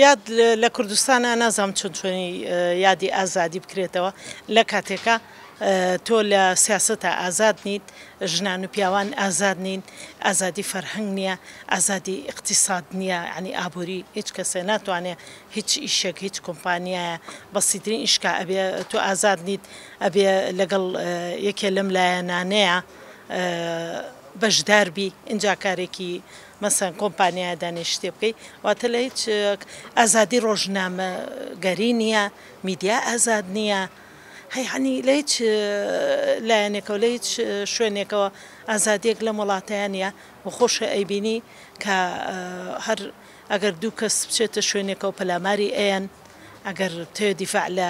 یاد لە کوردستانا نازانم چۆن چۆنی یادی ئازادی بکرێتەوە لە کاتێکا تۆ لە سیاسەتا ئازاد نیت، ژنان و پیاوان ئازاد نین، ئازادی فەرهەنگ نییە، ئازادی ئیقتیساد نییە، یانی ئابووری هیچ کەسێ ناتوانێ هیچ ئیشێک هیچ کۆمپانیایە بەسیترین ئیش کا ئەبێ تۆ ئازاد نیت ئەبێ لەگەڵ یەکێ لەم لایەنانەیە بەشدار بی ئینجا کارێکی مەسەن کۆمپانیایە دانێ شتێ بکەی واتە لە هیچ ئازادی ڕۆژنامەگەری نییە میدیا ئازاد نییە یەعنی لە هیچ لایەنێکەوە لە هیچ شوێنێکەوە ئازادیەک لەم وڵاتەیا نییە و خۆشە ئەیبینی کە هەر ئەگەر دوو کەس بچێتە شوێنێکەوە پەلاماری ئەیەن ئەگەر بتەوێ دیفاع لە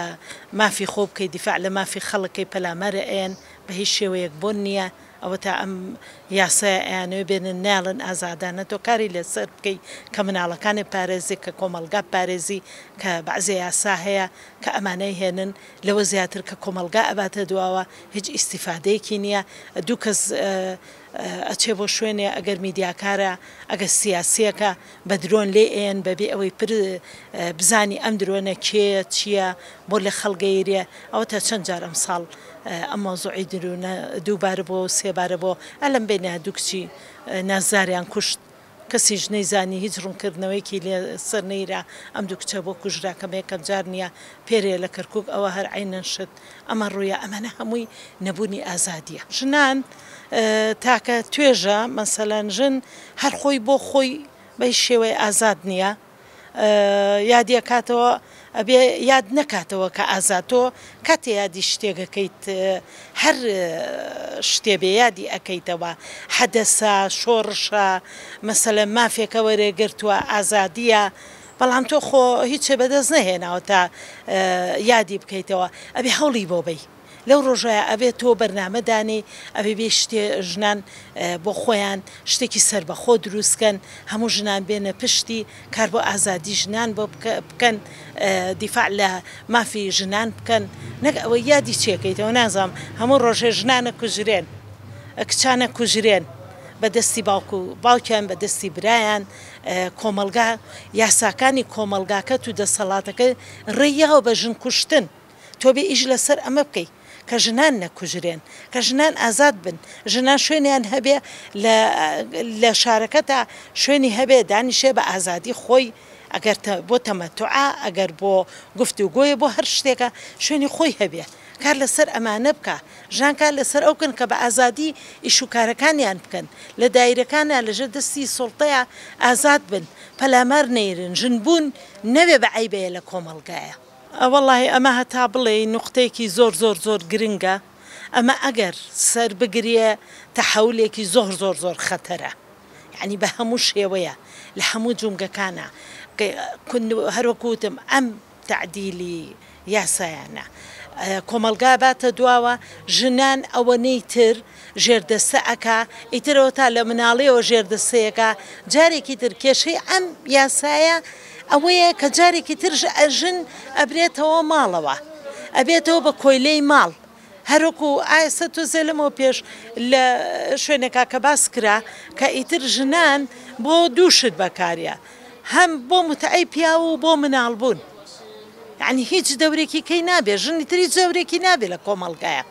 مافی خۆ بکەی دیفاع لە مافی خەڵک کەی پەلامارە ئەیەن بە هیچ شێوەیەک بۆن نییە ئەوەتا ئەم یاسایە ئەیانەوێ بێنن نایەڵن ئازادانە تۆ کاری لەسەر بکەی کە مناڵەکانت پارێزی کە کۆمەڵگا بپارێزی کە بەعزێ یاسا هەیە کە ئەمانەی هێنن لەوە زیاتر کە کۆمەڵگا ئەباتە دواوە هیچ ئیستیفادەیەکی نیە دوو کەس ئەچێ بۆ شوێنێ ئەگەر میدیاکارە ئەگەر سیاسیەکە بە درۆن لێی ئەیەن بەبێ ئەوەی پر بزانی ئەم درۆنە کێیە چیە بۆ لە خەڵک ئەیرێ ئەوەتا چەند جار ئەمساڵ ئەم مەوزوعی درونە دووبارە بۆ سێبارە بۆ ئە لەم بەینە دوو کچی نازداریان کوشت کەسیش نەیزانی هیچ ڕونکردنەوەیەکی لە سەر نەیرا ئەم دوو کچە بۆ کوژرا کەمە یەکەم جار نیە پێرێ لە کەرکوک ئەوە هەر عەینەن شت ئەمە ڕویا ئەمانە هەمووی نەبونی ئازادیە. ژنان تاکە توێژە مەسەلەن ژن هەر خۆی بۆ خۆی بە هیچ شێوەیە ئازاد نیە یادی ئەکاتەوە ئەبێ یاد نەکاتەوە کە ئازاد تۆ کاتێ یادی شتێک ئەکەیت هەر شتێ بێ یادی ئەکەیتەوە حەدەسە شۆڕشە مەسەلەن مافێکە وەرێ گرتووە ئازادیە بەڵام تۆ خۆ هیچێ بەدەست نەهێناوە تا یادی بکەیتەوە ئەبێ هەوڵی بۆ بەی. لەو ڕۆژەیا ئەبێ تۆ بەرنامە دانێی، ئەبێ بێی شتێ ژنان بۆ خۆیان شتێکی سەربەخۆ دروست کەن، هەموو ژنان بێنە پشتی، کار بۆ ئازادی ژنان بۆ بکەن، دیفاع لە مافی ژنان بکەن، نەک ئەوەی یادی چی ئەکەیتەوە نازانم هەموو ڕۆژێ ژنان ئەکوژرێن، کچان ئەکوژرێن بە دەستی باوک و باوکیان، بە دەستی برایان، کۆمەڵگا یاساکانی کۆمەڵگاکەت و دەسەڵاتەکە ڕێی یاوە بە ژن کوشتن. تۆ بێ ئیش لەسەر ئەمە بکەی کە ژنان نەکوژرێن، کە ژنان ئازاد بن، ژنان شوێنیان هەبێ لە لە شارەکەتا شوێنی هەبێ دانیشێ بە ئازادی خۆی ئەگەر بۆ تەمەتوعە ئەگەر بۆ گفتوگۆیە بۆ هەر شتێکە شوێنی خۆی هەبێ کار لەسەر ئەمانە بکا ژنان کار لەسەر ئەو بکەن کە بە ئازادی ئیش و کارەکانیان بکەن لە دایرەکانا لەژێر دەستی سوڵتەیا ئازاد بن پەلامار نەیرن ژن بوون نەبێ بە عەیبەیە لە کۆمەڵگایە. وەڵاهی ئەمە هەتا بڵێی نوقتەیەکی زۆر زۆر زۆر گرنگە، ئەمە ئەگەر سەر بگریێ تەحەولێکی زۆر زۆر زۆر خەتەرە یانی بە هەموو شێوەیە لە هەموو جومگەکانا هەر وەکو وتم ئەم تەعدیلی یاسایانە کۆمەڵگا باتە دواوە ژنان ئەوەنەی تر ژێردەستە ئەکا ئیتر ئەوەتا لە مناڵیەوە ژێردەستەیەکە جارێکی تر کێشەی ئەم یاسایە ئەوەیە کە جارێکی تر ژن ئەبرێتەوە ماڵەوە ئەبێتەوە بە کۆیلەی ماڵ هەروەکو ئایسە تۆزێ لەمەوە پێش لە شوێنێکا کە باس کرا کە ئیتر ژنان بۆ دوو شت بەکاریە هەم بۆ متعەی پیاو و بۆ مناڵ بوون یعنی هیچ دەورێکی کەی نابێ ژن ئیتر هیچ دەورێکی نابێ لە کۆمەڵگایە.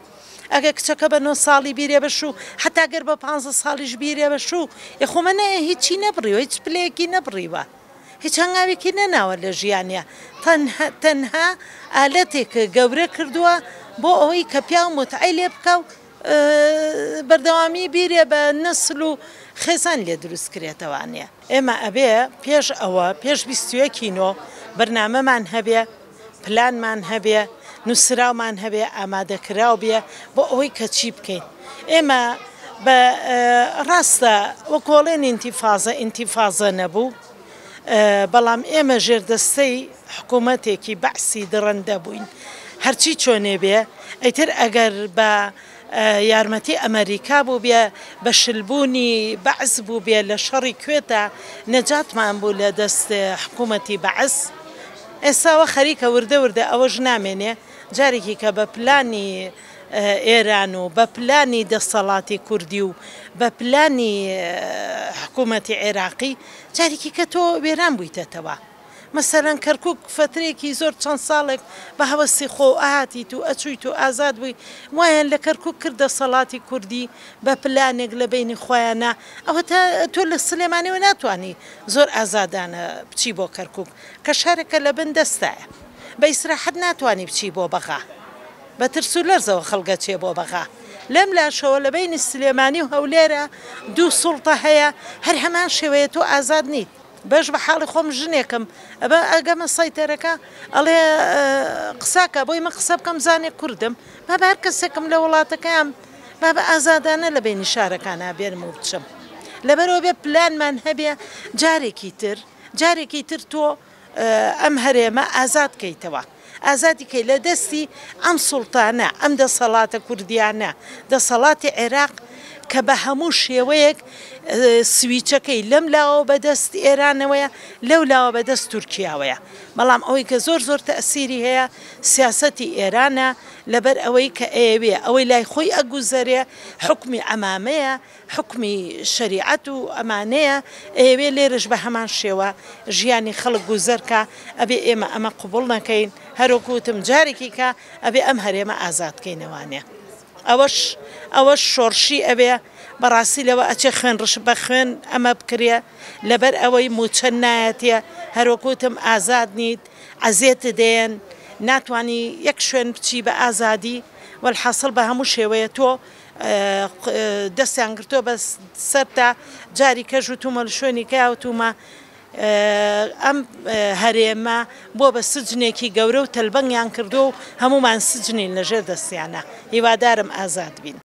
ئەگەر کچەکە بە نۆ ساڵی بیرێ بە شوو، حەتا گەر بە پانزە ساڵیش بیرێ بە شوو، ئێ خۆ مە نە هیچی نەبڕیوە، هیچ پلەیەکی نەبڕیوە، هیچ هەنگاوێکی نەناوە لە ژیانیا، تەنها تەنها ئالەتێک گەورە کردووە بۆ ئەوەی کە پیاو موتعەی لێ بکا و بەردەوامی بیرێ بە نەسل و خێزان لێ دروست کرێتەوانێ. ئێمە ئەبێ پێش ئەوە، پێش 21 ی نۆ بەرنامەمان هەبێ، پلانمان هەبێ، نووسراومان هەبێ، ئامادەکراو بێ بۆ ئەوەی کە چی بکەین. ئێمە بە ڕاستە وەکۆڵێن ئینتیفازە ئینتیفازە نەبوو، بەڵام ئێمە ژێردەستەی حکوومەتێکی بەعسی دڕندە بووین. هەرچی چۆنێ بێ، ئیتر ئەگەر بە یارمەتی ئەمەریکا بووبێ، بە شلبوونی بەعس بووبێ لە شەڕی کوێتە نەجاتمان بوو لە دەست حکوومەتی بەعس. ئێستا وا خەریکە وردە وردە ئەوەش نامێنێ، جارێکی کە بە پلانی ئێران و بە پلانی دەسەڵاتی کوردی و بە پلانی حکوومەتی عێراقی جارێکی کە تۆ وێران بوویتەتەوە. مەسەلەن کەرکوک فەترەیەکی زۆر چەند ساڵێک بە هەوەسی خۆو ئەهاتیت و ئەچویت و ئازاد بووی وایان لە کەرکوک کرد دەسەڵاتی کوردی بە پلانێک لە بەینی خۆیانا ئەوەتا تۆ لە سلێمانیەوە ناتوانی زۆر ئازادانە بچی بۆ کەرکوک کە شارێکە لە بن دەستایە بە ئیسراحەت ناتوانی بچی بۆ بەغا بە ترس و لەرزەوە خەڵک ئەچێ بۆ بەغا لەم لاشەوە لە بەینی سلێمانی و هەولێرا دوو سوڵتە هەیە هەر هەمان شێوەیە تۆ ئازاد نیت. بەش بە حاڵی خۆم ژنێکم ئەبە ئەگەمە سەیتەرەکە ئەڵێ قساکە بۆی من قسە بکەم زانێ کوردم بابە هەر کەسێکم لە وڵاتەکەیان بابە ئازادانە لە بینی شارەکانە بێنم و بچم لەبەرەوە بێ پلانمان هەبێ جارێکی تر جارێکی تر تۆ ئەم هەرێمە ئازاد کەیتەوە. ئازادی کەی لە دەستی ئەم سوڵتانە، ئەم دەسەڵاتە کوردیانە، دەسەڵاتی عێراق کە بە هەموو شێوەیەک سویچەکەی لەم لاوە بە دەست ئێرانەوەیە، لەو لاوە بە دەست تورکیاوەیە. بەڵام ئەوەی کە زۆر زۆر تەئسیری هەیە سیاسەتی ئێرانە، لەبەر ئەوەی کە ئەیەوێ ئەوەی لای خۆی ئەگوزەرێ حوکمی عەمامەیە، حوکمی شەریعەت و ئەمانەیە ئەیەوێ لێرەش بە هەمان شێوە ژیانی خەڵک گوزەر کا ئەبێ ئێمە ئەمە قبوڵ نەکەین هەروەکو وتم جارێکی کە ئەبێ ئەم هەرێمە ئازاد کەینەوانێ ئەوەش ئەوەش شۆڕشی ئەبێ بەڕاستی لەوە ئەچێ خوێن ڕش بە خوێن ئەمە بکرێ لەبەر ئەوەی موچە نایەتێ هەروەکو وتم ئازاد نیت عەزێتت دەیەن ناتوانی یەک شوێن بچی بە ئازادی وەلحاسڵ بە هەموو شێوەیە تۆ دەستیان گرتووە بە سەرتا جاری کەش وتومە لە شوێنی کە وتومە ئەم هەرێمە بۆ بە سجنێکی گەورە و تەلبەنگیان کردووە و هەمومان سجنین لەژێر دەستیانە هیوادارم ئازاد بین.